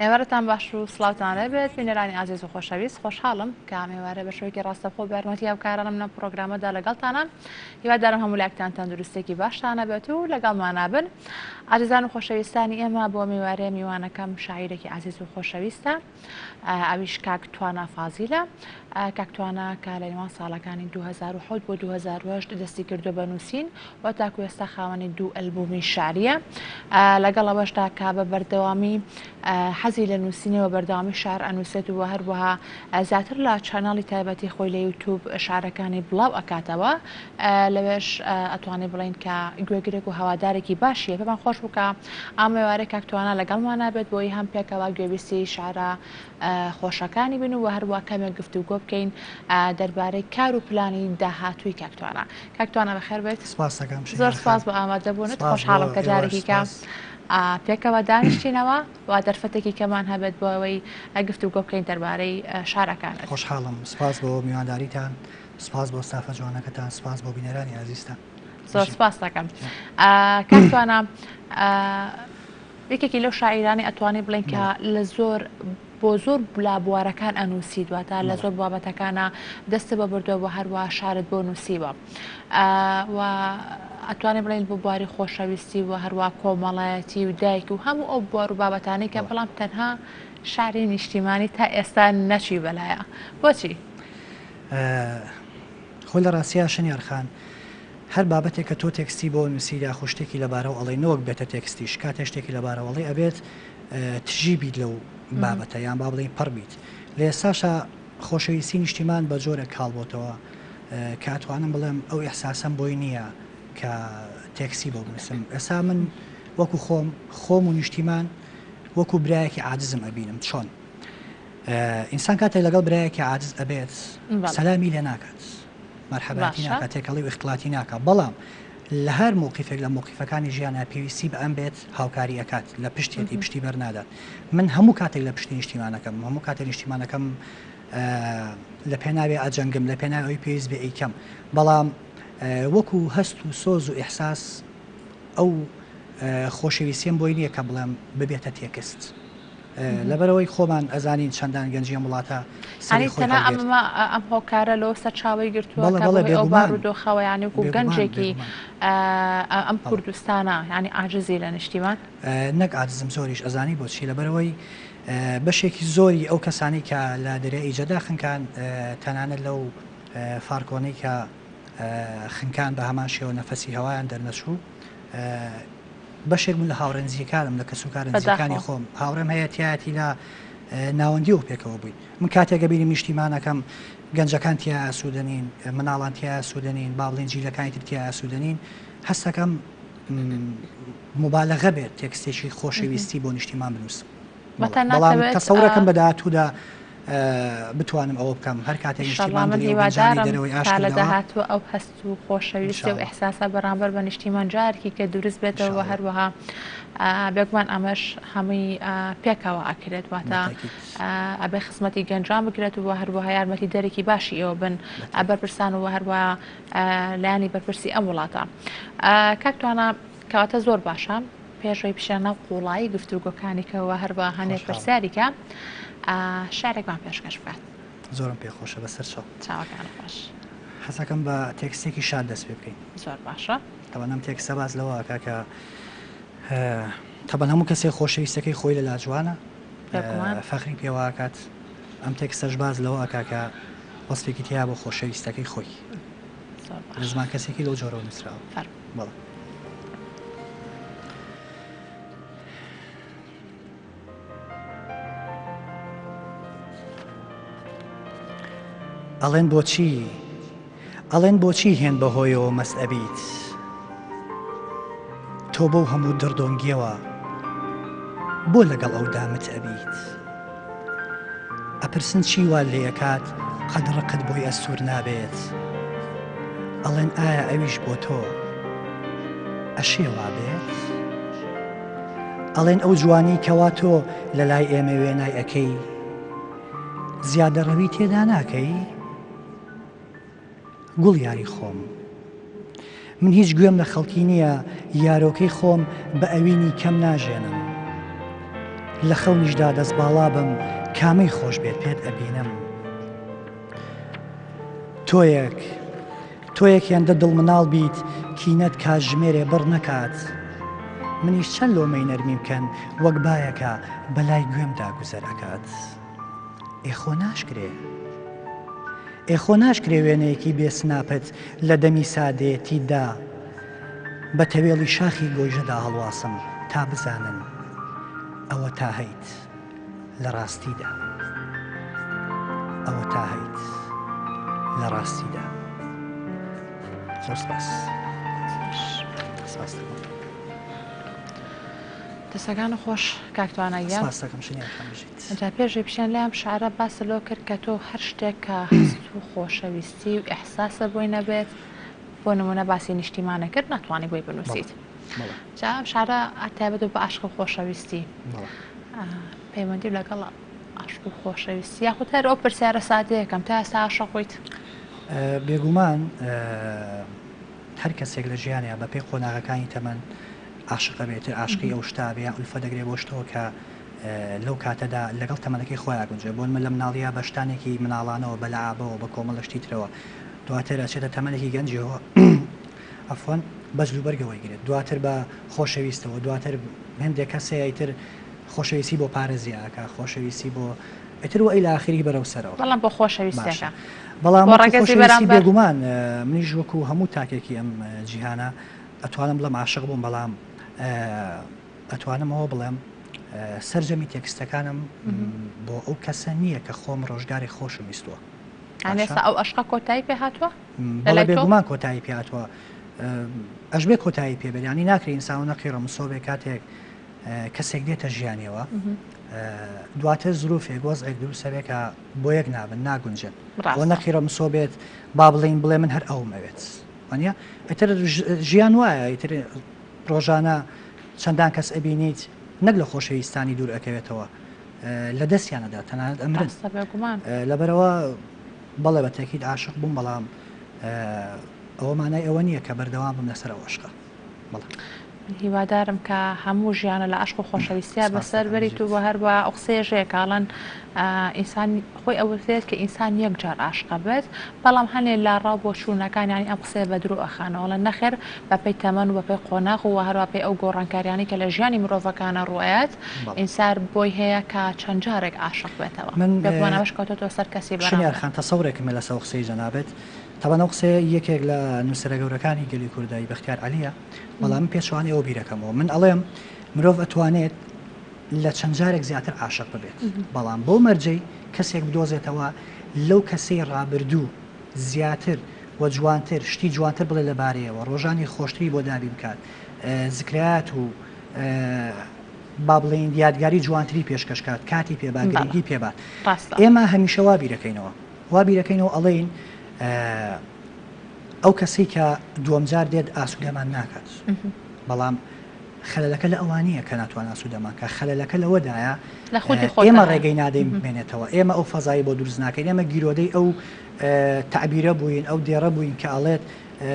ئێوارەتان باش و سڵاوتان لێبێت بینەرانی ئازیز و خۆشەویست خۆشحاڵم کە ئەمێوارە بە شێوەیەکی ڕاستەوخۆ بە یارمەتی هاوکارانم لەم پڕۆگرامەدا لەگەڵتانام هیوادارم هەموو لایەکتان تەندروستێکی باشتان هەبێت و لەگەڵمانا بن ئازیزان و خۆشەویستانی ئێمە بۆ میوارێ میوانەکەم شاعیرێکی ئازیز و خۆشەویستە ئەویش کاک توانا فازیلە. کاک توانا کە لە نێوان ساڵەکانی 2007 بۆ 2008 دەستی کردووە بە نووسین و تاکو ئێستا خاوەنی دوو ئەلبومی شعریە لەگەڵ ئەوەشدا کە بە بەردەوامی حەزی لە نووسینەوە بەردەوامی شعر ئەنووسێت و هەروەها زیاتر لە channel ی تایبەتی خۆی لە یوتوب شعرەکانی بڵاو ئەکاتەوە لەوێش ئەتوانین بڵێین کە گوێگرێک و هەوادارێکی باشیە پێمان خۆش بوو کە ئەم ئێوارەی کاک توانا لەگەڵمانا بێت بۆی هەم پێکەوە گوێبیستی شعرە خۆشەکانی بین و هەروە کەمێک گفتوگۆ بکەین دەربارەی کار و پلانی داهاتووی کاک توانا کاک توانا بەخێر بێت سپاس دەکەم زۆر سپاس بۆ ئامادەبوونت خۆشحاڵم کە جارێکی کە پێکەوە دانیشتینەوە و دەرفەتێکی کەمان هەبێت بۆ ئەوەی گفتوگۆ بکەین دەربارەی شارەکانت. خۆشحاڵم سپاس بۆ میوانداریتان سپاس بۆ ستافە جوانەکەتان سپاس بۆ بینەرانی ئازیزتان. زۆر سپاس دەکەم کاک توانا یەکێکی لەو شاعیرانی ئەتوانی بڵێن کە لە زۆر بۆ زۆر بلا بوارەکان ئەنووسی دواتە لە زۆر بابەتەکانە دەستە بە بردووە بۆ هەروە شارت بۆ نووسیوە و ئەتوانێ بڵێن بۆ بواری خۆشەویستی و هەروە کۆمەڵایەتی و دایک و هەموو ئەو بوار و بابەتانەی کە بەڵام تەنها شاری نیشتیمانی تا ئێستا نەچی بەلایە بۆچی؟ خۆ لە ڕاستیا شنیار خان هەر بابەتێک کە تۆ تێکستی بۆ نووسی یاخو شتێکی لەبارەوە ئەڵێی نەوەک بێتە تێکستیش کاتێ شتێکی لەبارەوە ئەڵێی ئەبێت تژی بیت لەو بابەتە یان با بڵێین پڕ بیت لە ئێستاشا خۆشەویستی نیشتیمان بە جۆرێک کاڵ بۆتەوە کە ئەتوانم بڵێم ئەو ئیحساسەم بۆی نییە کە تێکسی بۆ بنووسم ئێستا من وەکو خۆم خۆم و نیشتیمان وەکو برایەکی عاجزم ئەبینم چۆن؟ ئینسان کاتێک لەگەڵ برایەکی عاجز ئەبێت سەلامی لێ ناکات مەرحەباتی ناکات تێکەڵی و ئیختڵاتی ناکات بەڵام لە هەر مەوقیفێک لە مەوقیفەکانی ژیانە پێویستی بە ئەم بێت هاوکاری ئەکات لە پشتێتی پشتی بەرنادات من هەموو کاتێک لە پشتی نیشتیمانەکەم هەموو کاتێک نیشتیمانەکەم لە پێناوێ ئەجەنگم لە پێناوی ئەوی پێویست بێ ئەیکەم بەڵام وەکو هەست و سۆز و ئیحساس ئەو خۆشەویستیم بۆی نییە کە بڵێم ببێتە تێکست لەبەرئەوەی خۆمان ئەزانین چەندان گەنجی ئەم وڵاتە سەری خۆی هەڵگرت. ئەمە ئەم هۆکارە لەوە سەرچاوەی گرتووە کە بەهۆی ئەو بارودۆخەوە یانی وەکوو گەنجێکی ئەم کوردستانە یانی عاجزی لە نیشتیمان؟ نەک عاجزم زۆریش ئەزانی بۆچی لەبەرئەوەی بەشێکی زۆری ئەو کەسانەی کە لە دەریای ئیجەدا خنکان تەنانەت لەو فارکۆنەی کە خنکان بە هەمان شێوە نەفەسی هەوایان دەرنەچوو بەشێک بوون لە هاوڕێ نزیکەکانم، لە کەسوکارە نزیکەکانی خۆم. هاوڕێم هەیە تیایەتی لە ناوەندیەوە پێکەوە بووین. من کاتێک ئەبینم نیشتیمانەکەم گەنجەکان تیا ئاسوودە نین، مناڵان تیا ئاسوودە نین، با بڵێین جیلەکانی تر تیا ئاسوودە نین، هەستەکەم موبالەغە بێت تێکستێکی خۆشەویستی بۆ نیشتیمان بنووسم. بەڵام تەسەورەکەم بە داهاتوودا بتوانم ئەوە بکەم هەر کاتێک نیشتیمان من هیوادارم تا لە داهاتوو ئەو هەست و خۆشەویستی و ئیحساسە بەرامبەر بە نیشتیمان جارێکی کە دروست بێتەوە هەروەها بێگومان ئەمەش هەمووی پێکەوە ئەکرێت واتە ئەبێ خزمەتی گەنجان بکرێت و هەروەها یارمەتی دەرێکی باشی ئێوە بن بەرپرسان و هەروە لایەنی بەرپرسی ئەم وڵاتە کاک توانا کەواتە زۆر باشە پێش ئەوەی بچینە ناو قووڵایی گفتوگۆکانی کە و هەروەها هەندێک پرسیاری کە شعرێکمان پێشکەش بکات. زۆرم پێ خۆشە بەسەر چاو. چاوەکانت خۆش. حەزەکەم بە تێکستێکی شاد دەست پێ بکەین. زۆر باشە. تەبعەن ئەم تێکستە باس لەوە ئەکا کە تەبعەن هەموو کەسێک خۆشەویستەکەی خۆی لەلا جوانە فەخری پێوە ئەکات ئەم تێکستەش باس لەوە ئەکا کە وەسفێکی تیا بۆ خۆشەویستەکەی خۆی لە زمان کەسێکی لەو جۆرەوە نووسراوە. بەڵێ. ئەڵێن بۆچی ئەڵێن بۆچی هێن بەهۆیەوە مەست ئەبیت تۆ بەو هەموو دڕدۆنگیەوە بۆ لەگەڵ ئەودا مت ئەبیت ئەپرسن چی وات لێ ئەکات قەت ڕقت بۆی ئەستوور نابێت ئەڵێن ئایا ئەویش بۆ تۆ ئەشێ وابێت؟ ئەڵێن ئەو جوانی کەوا تۆ لە لای ئێمە وێنای ئەکەی زیادەڕەوی تێدا ناکەی؟ گوڵ یاری خۆم من هیچ گوێم لە خەڵکی نییە یارۆکەی خۆم بە ئەوینی کەم ناژێنم. لە خەونیشدا دەستباڵا بم کامەی خۆش بێت پێت ئەبینم. تۆیەک، تۆیەک هێندە دڵ مناڵ بیت کینەت کاتژمێرێ بڕ نەکات. منیش چەند لۆمەی نەرمی بکەن وەک بایەکە بە لای گوێمدا گوزەر ئەکات. ئێ خۆ ناشکرێ. ئێ خۆ ناشکرێ وێنەیەکی بێ سناپت لە دەمی سادەیەتیتدا بە تەوێڵی شاخی گۆیژەدا هەڵواسم تا بزانن ئەوە تا هەیت لە ڕاستیدا. ئەوە تا هەیت لە ڕاستیدا. زۆر سپاس. سپاس دەکەم. دەستەکانت خۆش کاک توانا گیان. سپاس دەکەم شنیار خان بژیت. جا پێش پیشان لام شعرە باست لۆ کرد کە تۆ هەر شتێک کە هەست و خۆشەویستی و ئیحساسە بۆی نەبێت بۆ نمونە باسی نیشتیمانە کرد ناتوانانی بۆی بنووسیت جا ئەم شعرە تایبەت بە عاشق و خۆشەویستی پەیوەندی لەگەڵ عاشق و خۆشەویستی یاخود هەر ئەو پرسیارە سادەیەکەم تا ئێستا عاشق بوویت؟ بێگومان هەر کەسێک لە ژیانیا بە پێی قۆناغەکانی تەمەن عاشق ئەبێ تر عاشقی ئەو شتە ئەبێ یان ئولفە دەگرێ بۆ شتەوە کە لەو کاتەدا لەگەڵ تەمەنەکەی خۆیا گونجێ بۆ نمە لە مناڵیا بە شتانێکی مناڵانەوە بە لەعابەوە بە کۆمەڵە شتی ترەوە دواتر ئەچێتە تەمەنێکی گەنجیەوە عەفوەن بە جلوبەرگەوەی گرێت دواتر بە خۆشەویستەوە دواتر هەندێک کەس هەیە ئیتر خۆشەویستی بۆ پارە زیا ئەکا خۆشەویستی بۆ ئیتر وە ئیلا ئاخری بەرەو سەرەوە بەڵام بۆ خۆشەویستەکە باشە بەڵام بۆ وەکو ڕەگەزی خۆشەویستی بەرامبەر بێگومان منیش وەکو هەموو تاکێکی ئەم جیهانە ئەتوانم بڵێم عاشق بووم بەڵام ئەتوانم ئەوە بڵێم سەرجەمی تێکستەکانم بۆ ئەو کەسە نییە کە خۆم ڕۆژگارێک خۆشم ویستووە. یانی ئێستا ئەو ئەشقە کۆتایی پێ هاتووە؟ بەڵێ بێگومان کۆتایی پێ هاتووە. ئەشبێ کۆتایی پێ بێت یانی ناکرێ ئینسان و نەقیڕە مسۆبێ کاتێک کەسێک دێتە ژیانیەوە دواتر زروفێک وەزعێک دروستە بێ کە بۆ یەک نابن ناگونجن بۆ نەقیڕە مسۆ بێت با بڵین بڵێ من هەر ئەوم ئەوێت وانە ئیتر ژیان وایە ئیتر ڕۆژانە چەندان کەس ئەبینیت نەک لە خۆشەویستانی دوور ئەکەوێتەوە لە دەستیان ئەدا تەنانەت ئەمرن ڕاستە بێگومان. لەبەرئەوە بەڵێ بە تەئکید عاشق بووم بەڵام ئەوە مانای ئەوە نییە کە بەردەوام بم لەسەر ئەو عەشقە بەڵێ. من هیوادارم کە هەموو ژیانە لە عەشق و خۆشەویستیا سپاست بەسەر دەکەم بەریت و بژیت. هەروە ئەو قسەیەش هەیە کە ئەڵێن ئینسان خۆی ئەوترێت کە ئینسان یەک جار ئاشقە بێت بەڵام هەنێ لە ڕاو بۆچوونەکان یانی ئەم قسەیە بە درۆ ئەخەنەوە ئەڵێن نەخێر بەپێی تەمەن و بەپێی قۆناغ و هەروا پێی ئەو گۆڕانکاریانەی کە لە ژیانی مرۆڤەکانە ڕووئەیات بەڵێ. ئینسار بۆی هەیە کە چەند جارێک ئاشق بێتەوە من بێگومان ئەمەش کەوتۆتەوە سەر کەسی شنیار بەرامبەر. خان تەسەورێکم هەیە لەسەر ئەو قسەی جەنابت تەبعەن ئەو قسەیە یەکێک لە نووسەرە گەورەکانی گەلی کوردە ی بەختیار عەلیە بەڵام من پێچەوانەی ئەوە بیرەکەمەوە من ئەڵێم مرۆڤ ئەتوانێت لە چەند جارێک زیاتر عاشق ببێت بەڵام بەو مەرجەی کەسێک بدۆزێتەوە لەو کەسەی ڕابردوو زیاتر و جوانتر شتی جوانتر بڵێ لەبارەیەوە ڕۆژانی خۆشتری بۆ دابین بکات زکرایات و با بڵێین یادگاری جوانتری پێشکەش کات کاتی پێ با گرنگی پێ بات ئێمە هەمیشە وا بیرەکەینەوە وا بیرەکەینەوە ئەڵێین ئەو کەسەی کە دووەمجار دێت ئاسوودەمان ناکات بەڵام خەلەلەکە لە ئەوان نییە کە ناتوان ئاسوودەمان کە خەلەلەکە لەوەدایە لە خودی ئێمە خۆتدایە. ڕێگەی نادەین بمێنێتەوە ئێمە ئەو فەزای بۆ دروست ناکەین ئێمە گیرۆدەی ئەو تەعبیرە بووین ئەو دێڕە بووین کە ئەڵێت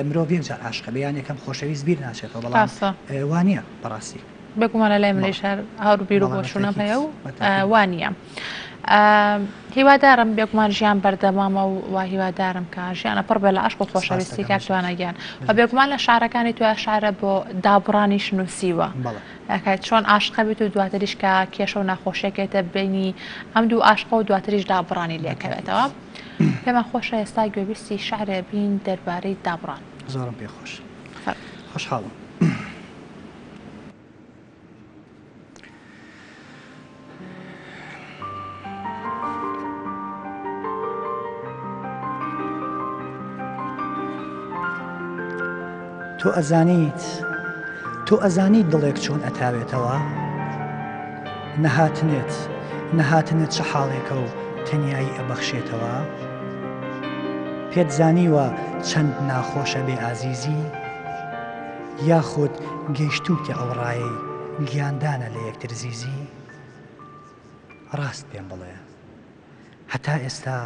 مرۆڤ یەک جار عاشقە بێ یان یەکەم خۆشەویست بیر ناچێتەوە بەڵام ڕاستە. وا نییە بەڕاستی. بێگومان لە لای منیش بەڵێ هەر هەر بیر و بەڵێ بە بۆچوونەم تەئکید هەیە و بە تەئکید. وا نییە. هیوادارم بێگومان ژیان بەردەوامە و وا هیوادارم کە ژیانە پڕ بێ لە عەشق و سپاست خۆشەویستی دەکەم کاک بژیت. توانا گیان و بژیت. بێگومان لە شعرەکانی تۆ شعرە بۆ دابڕانیش نووسیوە بەڵێ. کە چۆن عاشقە بیت و دواتریش کە کێشە و ناخۆشیەک یەتە بینی ئەم دوو عاشقە و دواتریش دابڕانی بە تەئکید. لێکەوێتەوە پێمان خۆشە ئێستا گوێبیستی شعرێ بین دەربارەی دابڕان. زۆرم پێ خۆشە. فەرموو. خۆشحاڵم. تۆ ئەزانیت تۆ ئەزانیت دڵێک چۆن ئەتاوێتەوە نەهاتنێت نەهاتنت چ حاڵێکە و تەنایی ئەبەخشێتەوە پێت زانیوە چەند ناخۆشە بێ ئازیزی یاخود گەیشتوویتە ئەو ڕایەی گیاندانە لە یەکتر زیزی؟ ڕاست پێم بڵێ هەتا ئێستا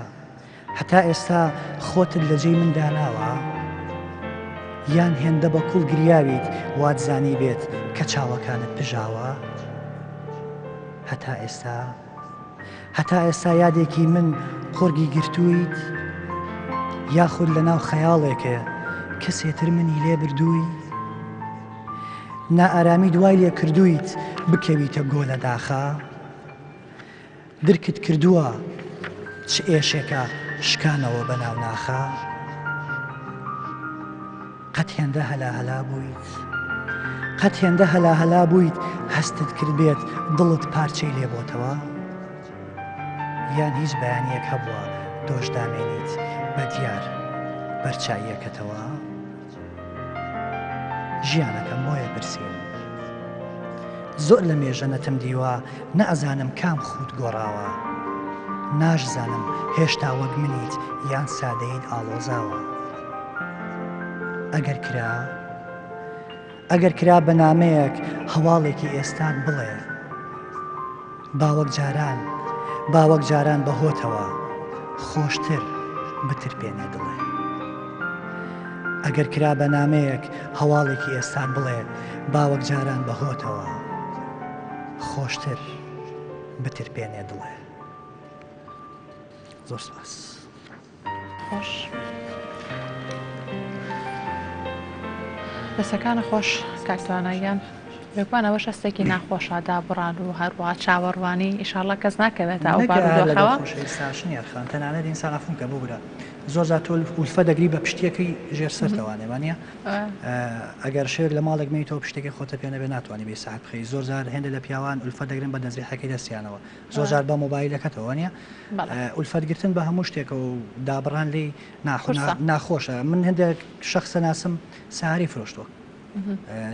هەتا ئێستا خۆتت لە جێی من داناوە؟ یان هێندە بە کوڵ گریاویت وات زانیبێت کە چاوەکانت پژاوە؟ هەتا ئێستا؟ هەتا ئێستا یادێکی من قوڕگی گرتوویت؟ یاخود لەناو خەیاڵێکێ کەسێ تر منی لێ بردووی؟ نائارامیت وای لێ کردوویت بکەویتە گۆلە داخا؟ درکت کردووە چ ئێشێکە شکانەوە بە ناو ناخا؟ قەت هێندە هەلاهەلا بوویت؟ قەت هێندە هەلاهەلا بوویت هەستت کردبێت دڵت پارچەی لێ بۆتەوە؟ یان هیچ بەیانییەک هەبووە دۆش دامێنیت بە دیار بەرچاییەکەتەوە؟ ژیانەکەم بۆیە پرسیم. زۆر لە مێژە نەتم دیوە نەئەزانم کام خووت گۆڕاوە ناشزانم هێشتا وەک منیت یان سادەییت ئاڵۆزاوە ئەگەر کرا ئەگەر کرا بە نامەیەک هەواڵێکی ئێستات بڵێ با وەک جاران با وەک جاران بە هۆتەوە خۆشتر بترپێنێ دڵێ. ئەگەر کرا بە نامەیەک هەواڵێکی ئێستات بڵێ با وەک جاران بە هۆتەوە خۆشتر بترپێنێ دڵێ. زۆر سپاس. خۆش دەسەکانە خۆش کاک توانا گیان بێگومان ئەوەش هەستێکی ناخۆشە دابڕان و هەروە چاوەڕوانی ئیشاڵە کەس ناکەوێتە ئەو بارودۆخەوە خان تەنانەت ئینسان عەفوم کە ببورە زۆر جار تۆ ئولفە دەگری بە پشتیەکەی ژێر سەرتەوانێ وانە ئەگەر شێک لە ماڵێک مەیتەوە پشتێکی خۆتە پێ نەبێ ناتوانانی بێ ساعت بخەی زۆر جار هێندە لە پیاوان ئولفە دەگرن بە دەزریحەکەی دەستیانەوە زۆر جار بە مۆبایلەکەتەوە وانە ئولفەت گرتن بە هەموو شتێکەوە و دابڕان لێی ناخۆشە من هەندێک شەخسە ناسم ساری فرۆشتووە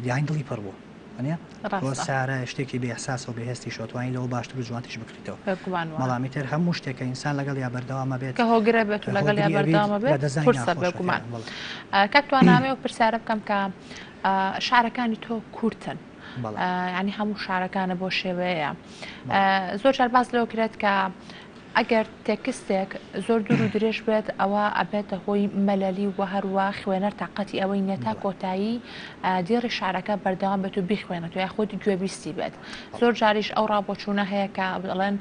یاین دڵی پڕ بوو سارە شتێکی بێ ئەحساسەوە بێ هێستی شۆتوانی لەوە باشتر و جوانتیش بکریتەوە بەڵامی تر هەموو شتێکە ئینسان لەگەڵ یا بەردەوامە بێت کە هۆگرە بێت و لەگەڵ یا بەردەوامە بێت قورسە بێگومان کاک توانامێ و پرسیارە بکەم کە شعرەکانی تۆ کورتن یانی هەموو شارەکانە بۆ شێوەیە زۆر جار باس لەوە کرێت کە ئەگەر تێکستێک زۆر دوور و درێژ بێت ئەوە ئەبێتە هۆی مەلەلی و هەروە خوێنەر تااقەتی ئەوەی نیە تا کۆتایی دێڕی شارەکە بەردەوام بێت و بیخوێنێت و یاخود گوێبیستی بێت زۆر جاریش ئەو ڕابۆچوونە هەیە کە بڵێن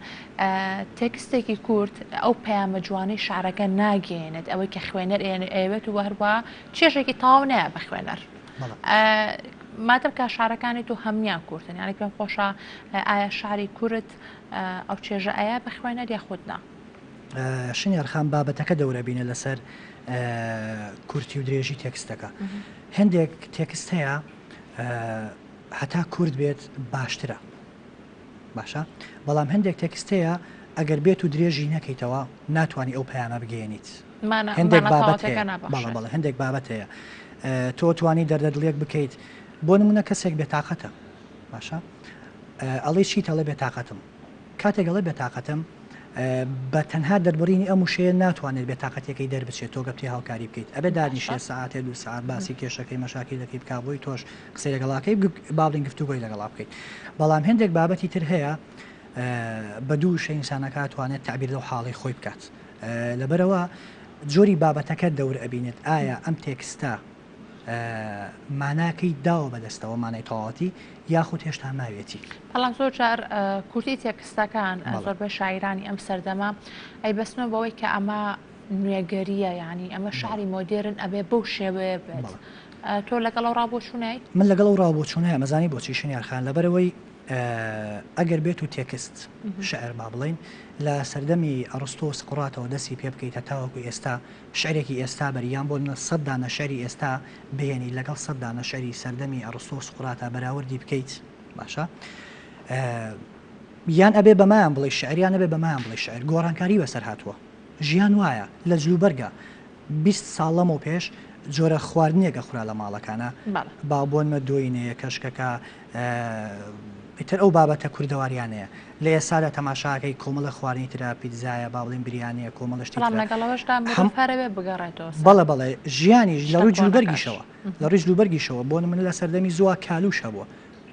تێکستێکی کورت ئەو پەیامە جوانەی شارەکە ناگەێنێت ئەوەی کە خوێنەر ئەیەوێت و هەروە چێژێکی تەواو نایە بە خوێنەر. مادەم کە شارەکانی تۆ هەموان کورتن یانی پێم خۆشە ئایا شاری کورت ئەو چێژە ئەیا بە خوێنەر یاخود نا؟ شنیار خان بابەتەکە دەورە بینە لەسەر کورتی و درێژی تێکستەکە هەندێک تێکست هەیە هەتا کورت بێت باشترە باشە بەڵام هەندێک تێکست هەیە ئەگەر بێت و درێژی نەکەیتەوە ناتوانانی ئەو پەیامە بگەێنیت هەندێک بابەت هەیە بەڵێ بەڵێ هەندێک بابەت هەیە تۆ توانی دەردە دڵێک بکەیت بۆ نمونە کەسێک بێتاقەتە باشە ئەڵێ چیت ئەڵێ بێتاقەتم کاتێک ئەڵێ بێتاقەتم بە تەنها دەربڕینی ئەم وشەیە ناتوانێت بێتاقەتەکەی دەربچێت تۆ گەپتی هاوکاری بکەیت ئەبێ دانیشێ سەعاتێ دو سەعات باسی کێشەکەی مەشاکیلەکەی بکا بۆی تۆش قسەی لەگەڵاکەی با بڵێین گفتوگۆی لەگەڵا بکەیت بەڵام هەندێک بابەتی تر هەیە بە دوو وشە ئینسانەکە توانێت تعبیر لەو حاڵی خۆی بکات لەبەرئەوە جۆری بابەتەکە دەور ئەبینێت ئایا ئەم تێکستە ماناکەی داوە بەدەستەوە مانای تەواوەتی یاخود هێشتا ماویەتی. بەڵام زۆر جار کورتی تێکستەکان زۆربەی شاعیرانی ئەم سەردەمە ئەیبەستنەوە بەوەی کە ئەمە نوێگەرییە یانی ئەمە شعری مۆدێرن ئەبێ بەو شێوەیە بێت تۆ لەگەڵ ئەو ڕابۆچوونەی؟ من لەگەڵ ئەو ڕاوبۆچوونەیە مەزانی بۆچی شنیار خان لەبەرئەوەی ئەگەر بێت و تێکست، شعر با بڵێین، لە سەردەمی ئەڕستۆ و سقڕاتەوە دەستی پێ بکەیت هەتاوەکو ئێستا شعرێکی ئێستا بەری یان بۆ نمونە سەت دانە شعری ئێستا بهێنی لەگەڵ سەت دانە شعری سەردەمی ئەڕستۆ و سقڕاتا بەراوردی بکەیت باشە یان ئەبێ بەمایان بڵێی شعر یان ئەبێ بەمایان بڵێی شعر گۆڕانکاری بەسەر هاتووە ژیان وایە لە جلوبەرگە 20 ساڵ لەمەو پێش جۆرە خواردنێک ئەخورا لە ماڵەکانا با بۆنمە دۆینەیە کەشکەکە ئیتر ئەو بابەتە کوردەواریانەیە لە ئێستادا تەماشاکەی کۆمەڵە خواردنی ترە پیتزایە با بڵێین بریانیە کۆمەڵە شتی بەڵام ترە لەگەڵ ئەوەشدا مرۆڤ هەم هەر ئەبێ بگەڕێتەوە سەر بەڵێ بەڵێ ژیانیش لە شتە ڕووی کۆنەکاش. جلوبەرگیشەوە لە ڕووی جلوبەرگیشەوە بۆ نمونە لە سەردەمی زووا کالوش هەبووە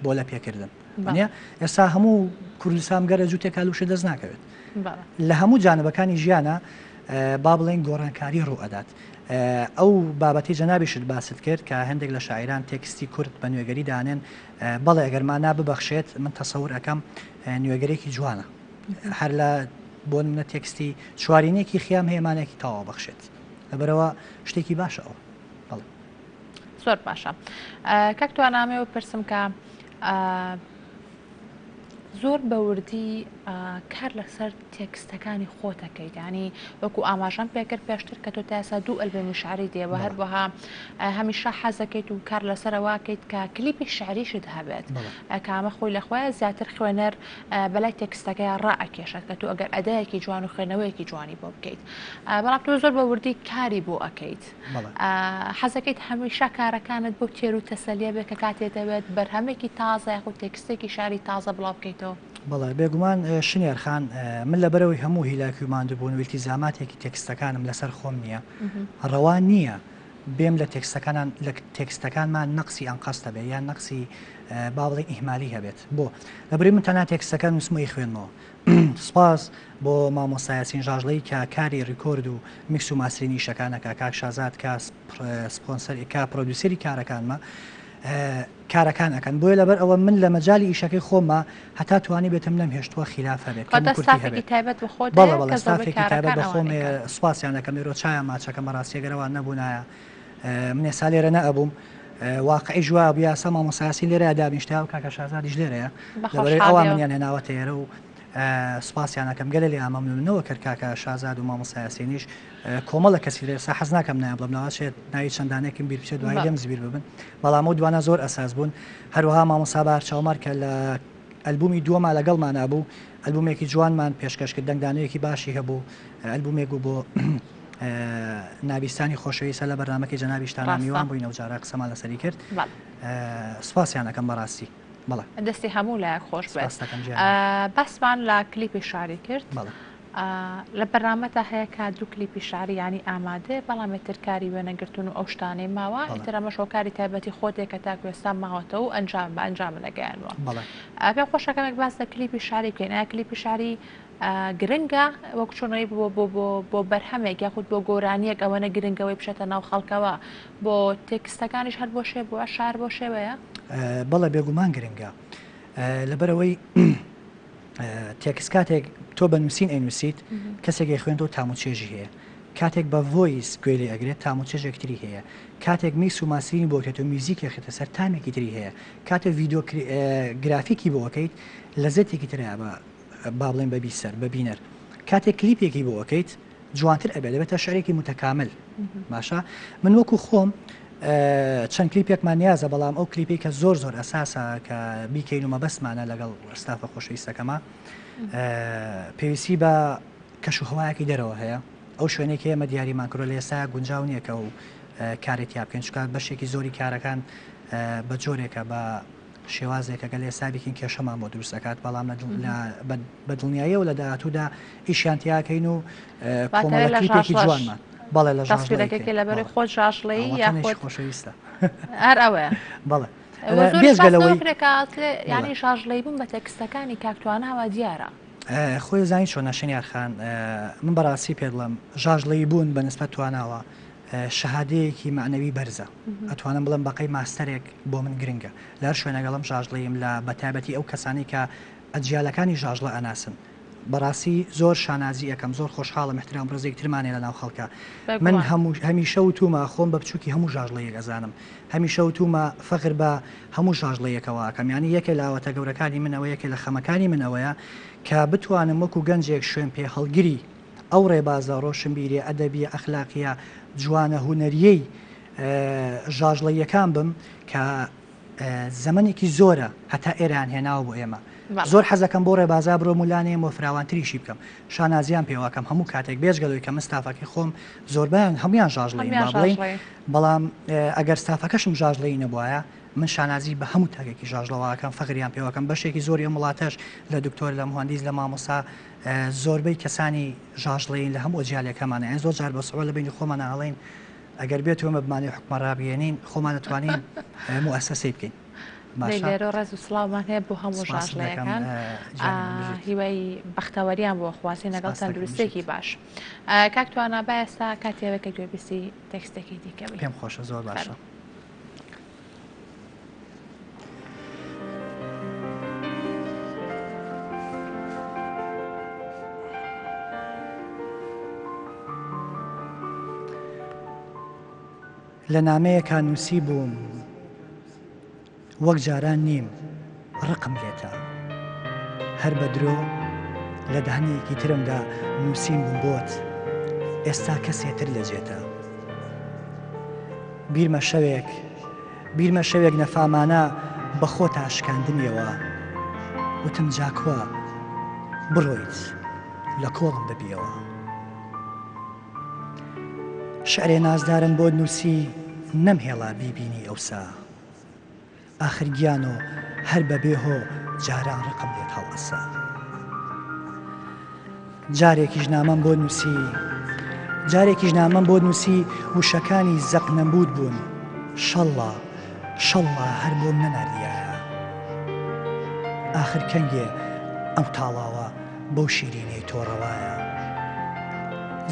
بۆ لە پێکردن بەڵێ. وانیە ئێستا هەموو کوردستان بگەرە جووتێ کالوشە دەست ناکەوێت بەڵێ. لە هەموو جانبەکانی ژیانا با بڵێین گۆڕانکاری ڕوو ئەدات. ئەو بابەتەی جەنابیشت باست کرد کە هەندێک لە شاعیران تێکستی کورت بە نوێگەری دانێن، بەڵێ ئەگەر مانا ببەخشێت من تەسەور ئەکەم نوێگەرێکی جوانە هەر لە بۆ نمونە تێکستی چوارینێکی خیام هەیە مانایەکی تەواو بەخشێت لەبەرەوە شتێکی باشە ئەوە بەڵێ. زۆر باشە کاک توانا ئەمەوێ بپرسم کە زۆر بە وردی کار لەسەر تێکستەکانی خۆتەکەیت ینی وەکو ئاماژەم پێکرد پێشتر کە تۆ تا ئێستا دوو ئەلبومی شعری دێوە هەروەها هەمیشە حەزەکەیت و کار لەسەرەوەکەیت کە کلیپی شعریشت هەبێت کامە خۆی لە خۆیان زیاتر خوێنەر بەلای تێکستەکەی ڕائەکێشێت کە تۆ ئەگەر ئەدایەکی جوان و خوێنەوەیەکی جوانی بۆ بکەیت بەڵام تۆ زۆر بە وردی کاری بۆ ئەکەیت حەزەکەیت هەمیشە کارەکانت بەو تێر و تەسەلیە بێت کە کاتێ دەوێت بەرهەمێکی تازە یاخود تێکستێکی شاری تازە بڵاو بکەیتەوە؟ بەڵێ بێگومان شنیار خان، من لەبەرئەوەی هەموو هیلاکی و ماندووبوون و ئیلتیزاماتێکی تێکستەکانم لەسەر خۆم نییە، ڕەوا نییە بێم لە تێکستەکانان لە تێکستەکانما نەقسی ئەنقەست هەبێت یان نەقسی با بڵێین ئیهمالی هەبێت. بۆ؟ لەبەرئەوەی من تەنها تێکستەکە نووسم و ئەیخوێنمەوە. سوپاس بۆ مامۆستا یاسین ژاژڵەیی کە کاری record و mix و mastering ی ئیشەکان ئەکا، کاک شازاد کە سپۆنسەر کە پرۆدیوسەری کارەکانمە کارەکان ئەکەن بۆیە لەبەر ئەوە من لە مەجالی ئیشەکەی خۆمما هەتا توانیبێتم نەمهێشتووە خیلاف هەبێت کەم و واتە کورتی ستافێکی هەبێت تایبەت بە خۆت بەڵێ هەیە بەڵێ کە زۆربەی ستافێکی تایبەت کارەکان بە خۆم ئەوان هەیە ئەیکەن. سوپاسیان ئەکەم ئێرۆ چایان ماچەکەم بەڕاستی ئەگەر ئەوان نەبوونایە من ئێستا لێرە نەئەبووم واقعیش وایە بوو یاسا مامۆستا یاسین لێرەیە دابنیشتایە و کاکە شازادیش لێرەیە بە لەبەرئەوەی ئەوان خۆشحاڵیەوە. منیان هێناوەتە ئێرە و سوپاسیان ئەکەم گەلێ لێیان مەمنونم نەوەک هەر کاکە شازاد و مامۆستا یاسینیش کۆمەڵە کەسی لێ ئێستا حەز ناکەم نایان بڵێم لەوانەچێت ناوی چەندانێکم بیر بچێت دوایی لێم زبیر ببن بەڵام ئەو دوانە زۆر ئەساس بوون هەروەها مامۆستا بەهار چاومار کە لە ئەلبومی دووەما لەگەڵمانا بوو ئەلبومێکی جوانمان پێشکەش کرد دەنگدانەوەیەکی باشی هەبوو ئەلبومێک بوو بۆ نابیستانی خۆشەویستە لە بەرنامەکەی جەنابیشتانە میوان بووین ئەو جارە قسەمان لەسەری کرد سوپاسیان ئەکەم بەڕاستی بەڵێ. دەستی هەموو لایەک خۆش بێت. سپاست دەکەم گیانم. باسمان لە کلیپی شاری کرد. بەڵێ. لە بەرنامەتا هەیە کە دوو کلیپی شاری یانی ئامادەیە بەڵام ئیتر کاری وێنەگرتن و ئەو شتانەی ماوە ئیتر ئەمەش هۆکاری تایبەتی خۆتێ کە تاکو ئێستا ماوەتەوە و ئەنجام بە ئەنجام نەگەیانوە. بەڵێ. پێم خۆشە کەمێک باس لە کلیپی شاری بکەین ئایا کلیپی شاری گرنگە وەک چۆنەوەی بۆ بۆ بۆ بۆ بەرهەمێک یاخود بۆ گۆرانیەک ئەوەنە گرنگەوەی بچێتە ناو خەڵکەوە بۆ تێکستەکانیش هەر بۆ شێ بۆ شار بۆ شێوەیە؟ بەڵێ بێگومان گرنگە لەبەرئەوەی تێکست کاتێک تۆ بە نووسین ئەینووسیت کەسێک ئەیخوێنێتەوە تام و چێژی هەیە کاتێک بە voice گوێ لێ ئەگرێت تام و چێژێک تری هەیە کاتێک mix و mastering ی بۆ ئەکرێت و میوزیکی ئەخرێتە سەر تامێکی تری هەیە کاتێک ڤیدیۆ گرافیکی بۆ ئەکەیت لەزەتێکی ترە بە با بڵێین بە بیسەر بە بینەر کاتێک کلیپێکی بۆ ئەکەیت جوانتر ئەبێت دەبێتە شعرێکی متکامل باشە من وەکو خۆم چەند کلیپێکمان نیازە بەڵام ئەو کلیپی کە زۆر زۆر ئەساسە کە بیکەین و مەبەستمانە لەگەڵ ستافە خۆشەویستەکەمە پێویستی بە کەش و هەوایەکی دەرەوە هەیە ئەو شوێنێک ئێمە دیاریمان کرۆ لە ئێستا گونجاو نییە کە و کارێک تیا بکەین چونکە بەشێکی زۆری کارەکان بە جۆرێکە بە شێوازێکە گەر ئێستا بیکەین کێشەمان بۆ دروست ئەکات بەڵام بە دڵنیاییەوە لە داهاتوودا ئیشیان تیاکەین و کۆمەڵە کلیپێکی جوانمان بەڵێ لە ژاژڵەکەی لەبەری خۆت ژاژڵەیی یاخود خۆشەویستە هەر ئەوەیە بەڵێ بێجگە لەوەی یانی ژاژڵەی بوون بە تێکستەکانی کاک تواناوە دیارە. خۆی زانی چۆنە شنیار خان من بەڕاستی پێ بڵێم ژاژڵەیی بوون بە نسبەت تواناوە شەهادەیەکی مەعنەوی بەرزە ئەتوانم بڵێم بەقەی ماستەرێک بۆ من گرنگە لە هەر شوێنێک ئەڵێم ژاژڵەییم لە بەتایبەتی ئەو کەسانەی کە ئەجیالەکانی ژاژڵە ئەناسن بەڕاستی زۆر شانازی ئەکەم زۆر خۆشحاڵم احترام ڕێزێک ترمان هەیە لەناو خەڵکا من هەموو هەمیشە وتومە خۆم بە بچوکی هەموو ژاژڵەیەک ئەزانم هەمیشە وتومە فەخر بە هەموو ژاژڵەیەکەوە ئەکەم یانی یەکێ لە ئاواتە گەورەکانی من ئەوە یەکێ لە خەمەکانی من ئەوەیە کە بتوانم وەکو گەنجێک شوێن پێ هەڵگری ئەو ڕێبازە ڕۆشنبیریە، ئەدەبیە، ئەخلاقیە، جوانە هونەریەی ژاژڵەییەکان بم کە زەمەنێکی زۆرە هەتا ئێرەیان هێناوە بۆ ئێمە. زۆر حەزەکەم بۆ ڕێبازا برۆم و لانەیەم و فراوانتریشی بکەم. شانازیان پێوەکەم هەموو کاتێک بێجگە لەوەی کە من ستافەکەی خۆم زۆربەیان هەموویان ژاژڵەیین با بڵێین بەڵام ئەگەر ستافەکەشم ژاژڵەیی نەبوایە من شانازی بە هەموو تاکێکی ژاژڵەوە ئەکەم فەخریان پێوەکەم بەشێکی زۆری ئەم وڵاتەش لە دکتۆر لە موهەندیس لە مامۆستا زۆربەی کەسانی ژاژڵەیین لە هەموو ئەجیالێک هەمانە یانی زۆر جار بە سعوە لە بەینی خۆمانا ئەڵێین ئەگەر بێت و ئێمە بمانەوێ حوکمە ڕابگەیەنین خۆمان ئەتوانین موئەسەسەی بکەین باشە لێرە ڕێز و سڵاومان هەیە بۆ هەموو سپاست دەکەم ژاژڵەیەکان گیانی من بژیت هیوای بەختەوەریان بۆ خوازین لەگەڵ سپاست دەکەم تەندروستێکی بژیت باش کاک توانا با ئێستا کاتی ئەوەیە کە گوێبیستی تێکستێکی دیکە بین پێم خۆشە زۆر باشە. فەرموو. لە نامەیەکا نووسیبووم وەک جاران نیم ڕقم لێتە. هەر بە درۆ لە دانەیەکی ترمدا نووسیم بووم بۆت ئێستا کەسێ تر لە جێتە. بیرمە شەوێک بیرمە شەوێک نەفامانە بە خۆتا شکاندمیەوە وتم جا کوا بڕۆیت لە کۆڵم ببیەوە. شعرێ نازدارم بۆت نووسی نەمهێڵا بیبینی ئەوسا. ئاخر گیانۆ هەر بە بێ هۆ جاران ڕقم لێت هەڵئەسا. جارێکیش نامەم بۆت نووسی جارێکیش نامەم بۆت نووسی وشەکانی زەق نەمبووت بوون شەڵڵا شەڵڵا هەر بۆم نەناردیایە. ئاخر کەنگێ ئەم تاڵاوە بەو شیرینیەی تۆ ڕەوایە.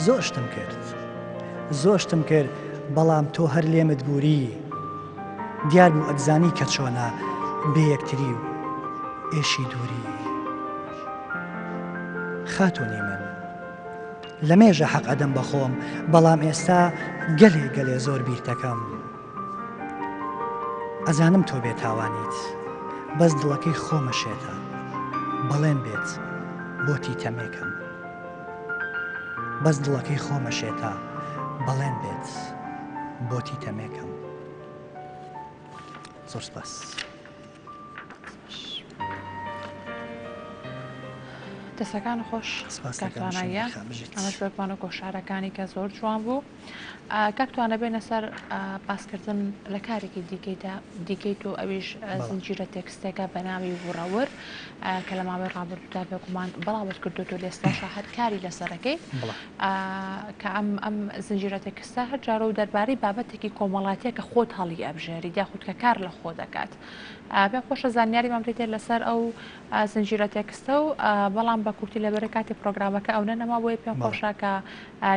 زۆر شتم کرد زۆر شتم کرد بەڵام تۆ هەر لێمت بووری. دیار بوو ئەتزانی کە چۆنە بێ یەکتری و ئێشی دووری. خاتوونی من. لەمێژە حەق ئەدەم بە خۆم بەڵام ئێستا گەلێ گەلێ زۆر بیرتەکەم. ئەزانم تۆ بێ تاوانیت بەس دڵەکەی خۆمە شێتە بەڵێن بێت بۆتی تەمێکەم. بەس دڵەکەی خۆمە شێتە بەڵێن بێت. بۆتی تەمێکەم زۆر سپاس. دەسەکان خۆش ئەمەش بەکوانە کۆشارەکانی کە زۆر جوان بوو کاکتوانە بێنە سەر باسکردن لە کارێکی دیکەیدا دیکەی تۆ ئەویش زنجیرە تێکستێکە بە ناوی وڕەور کە لە ماوەی ڕابردوودا بێگومان بڵاوت کردو تۆ لێستاشە هەر کاری لەسەرەکەی کە ئەم ئەم زنجیرە تێکستە هەر جارە و دەربارەی بابەتێکی کۆمەڵاتیە کە خۆت هەڵی ئەبژێریت یاخود کە کار لە خۆ دەکات. پێم خۆشە زانیاریمان بدەیتێ لەسەر ئەو زنجیرە تێکستە و بەڵام بە کورتی لەبەر کاتی پرۆگرامەکە ئەو نەما بۆیە پێم خۆشە کە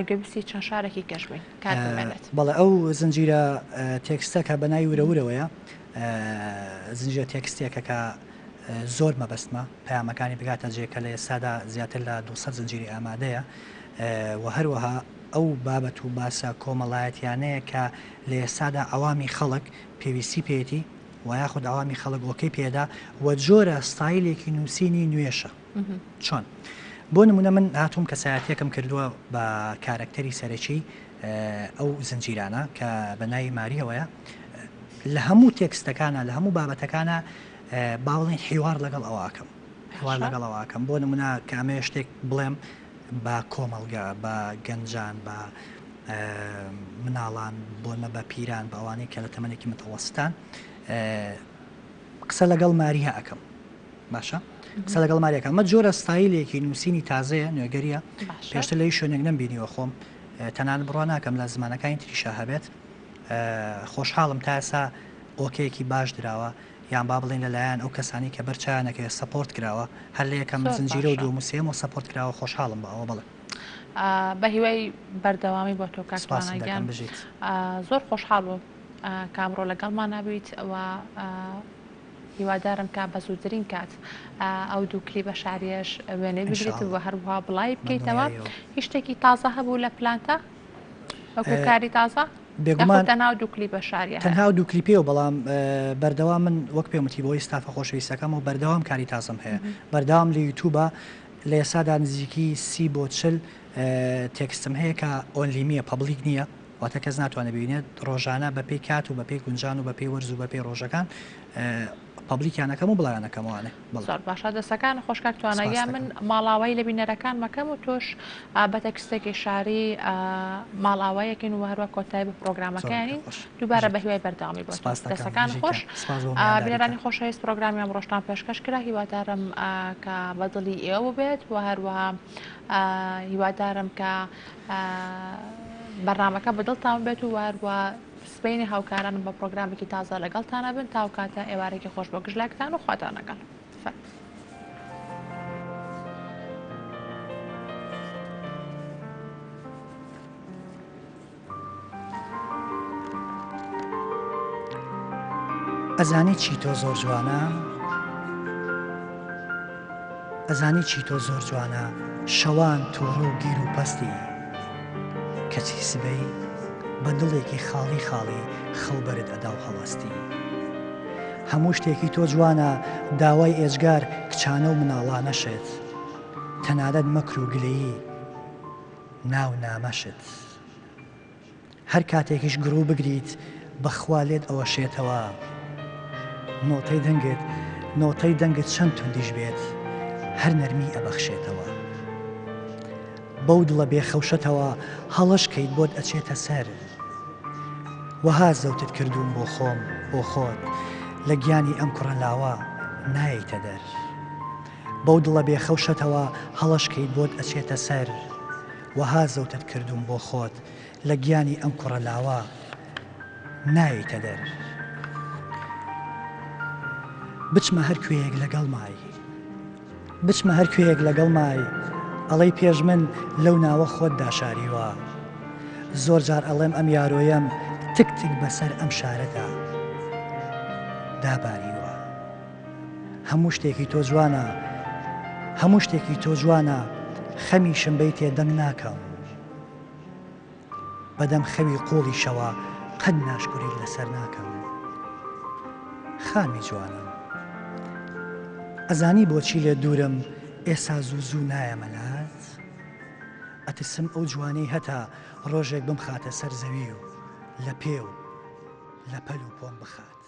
گوێبیستی چەند شارێکی کەش بین کات بمێنێت. بەڵێ ئەو زنجیرە تێکستە کە بە ناوی ورە ورەوەیە زنجیرە تێکستێکە کە زۆر مەبەستمە پەیامەکانی بگاتە جێ کە لە ئێستادا زیاتر لە 200 زنجیری ئامادەیە و هەروەها ئەو بابەت و باسە کۆمەڵایەتیانەیە کە لە ئێستادا عەوامی خەڵک پێویستی پێیەتی و یاخود عەوامی خەڵک ئۆکەی پێدا و جۆرە ستایلێکی نووسینی نوێشە چۆن؟ بۆ نمونە من هاتووم کەسایەتیەکم کردووە بە کارەکتەری سەرەکی ئەو زنجیرانە کە بە ناوی ماریەوەیە لە هەموو تێکستەکانە لە هەموو بابەتەکانە با بڵێین حیوار لەگەڵ ئەوە ئەکەم حیوار لەگەڵ ئەوە ئەکەم بۆ نمونە کە ئەمەوێ شتێک بڵێم بە کۆمەڵگە بە گەنجان بە مناڵان بۆنمە بە پیران بە ئەوانەی کە لە تەمەنێکی متەوەستان قسە لەگەڵ ماریە ئەکەم باشە قسە لەگەڵ ماریەکە ئەمە جۆرە ستایلێکی نووسینی تازەیە نوێگەریە پێشتر لە هیچ شوێنێک نەمبینیوە خۆم تەنان بڕوا ناکەم لە زمانەکانی تریشا هەبێت خۆشحاڵم تا ئێستا ئۆکەیەکی باش دراوە یان با بڵێین لەلایەن ئەو کەسانەی کە بەر چایانەکەوێت support کراوە هەر لە یەکەم زنجیرە و دووەم و سێیەمەوە support کراوە خۆشحاڵم بە ئەوە بەڵێ. بە هیوای بەردەوامی بۆ تۆ کاک سپاست توانا دەکەم گیان بژیت. زۆر خۆشحاڵ بووم کە ئەمڕۆ لەگەڵمانا بوویت و هیوادارم کە بە زووترین کات ئەو دوو کلیپە شعریەش وێنەی ان شاء بگریت و اللە هەروەها بڵاوی بە بکەیتەوە دڵنیاییەوە. هیچ شتێکی تازە هەبوو لە پلانتا؟ وەکو کاری تازە؟ بێگومان یاخود تەنها ئەو دوو کلیپە شاریە هەیە؟ تەنها ئەو دوو کلیپەیە بەڵام بەردەوام من وەک پێم وتی بەهۆی ستافە خۆشەویستەکەمەوە بەردەوام کاری تازەم هەیە بەردەوام لە یوتوبە لە ئێستادا نزیکی سی بۆ چل تێکستم هەیە کە only me یە public نییە واتە کەس ناتوانێت ببینێت ڕۆژانە بەپێی کات و بەپێی گونجان و بەپێی وەرز و بەپێی ڕۆژەکان public یان ئەکەم و بڵاویان ئەکەمەوانێ بەڵێ. زۆر باشە دەستەکانت خۆش کاک توانا سپاست گیان من دەکەم. ماڵئاوایی لە بینەرەکان مەکەم و تۆش بە تێکستێکی شاری ماڵئاوایەکەین و هەروە کۆتایی بە زۆرم پێ پرۆگرامەکەیانین خۆش. دووبارە بژیت. بە هیوای بەردەوامی بۆ تۆ سپاست دەکەم. دەستەکانت بژی خۆش گیان. سپاس بۆ میوانداریتان. بینەرانی خۆشەویست پرۆگرامی ئەمڕۆشتان پێشکەش کرا هیوادارم کە بە دڵی ئێوە بێت و هەروەها هیوادارم کە بەرنامەکە بە دڵتان بێت و هەروە سبەینێ هاوکارانم بە پڕۆگرامێکی تازە لەگەڵتان ئەبن تا ئەو کاتە ئێوارێکی خۆش بۆ گشت لایەکتان و خواتان لەگەڵ. فەرموو. ئەزانی چی تۆ زۆر جوانە؟ ئەزانی چی تۆ زۆر جوانە شەوان توڕە و گیر و پەستی کەچی سبەی. بە دڵێکی خاڵی خاڵی خەو بەرت ئەدا و هەڵئەستی. هەموو شتێکی تۆ جوانە داوای ئێجگار کچانە و مناڵانەشت. تەنانەت مەکر و گلەیی ناو نامەشت. هەر کاتێکیش گڕوو بگریت بەخوا لێت ئەوەشێتەوە. نۆتەی دەنگت نۆتەی دەنگت چەند توندیش بێت هەر نەرمی ئەبەخشێتەوە. بەو دڵە بێ خەوشەتەوە هەڵەش کەیت بۆت ئەچێتە سەر. وەها زەوتت کردووم بۆ خۆم بۆ خۆت لە گیانی ئەم کوڕە لاوە نایەیتە دەر. بەو دڵە بێ خەوشەتەوە هەڵەش کەیت بۆت ئەچێتە سەر. وەها زەوتت کردووم بۆ خۆت لە گیانی ئەم کوڕە لاوە نایەیتە دەر. بچمە هەر کوێیەک لەگەڵمای. بچمە هەر کوێیەک لەگەڵمای ئەڵێی پێش من لەو ناوە خۆت داشاریوە. زۆر جار ئەڵێم ئەم یارۆیەم تک تک بەسەر ئەم شارەدا داباریوە. هەموو شتێکی تۆ جوانە هەموو شتێکی تۆ جوانە خەمیشم بەیتێ دەنگ ناکەم. بەدەم خەوی قوڵیشەوە قەت ناشکوریت لەسەر ناکەم خانمی جوانم ئەزانی بۆچی لێت دوورم ئێسا زوو زوو نایەمە لات ئەترسم ئەو جوانەی هەتە ڕۆژێک بمخاتە سەر زەوی و لە پێ و لە پەل و پۆم بخات.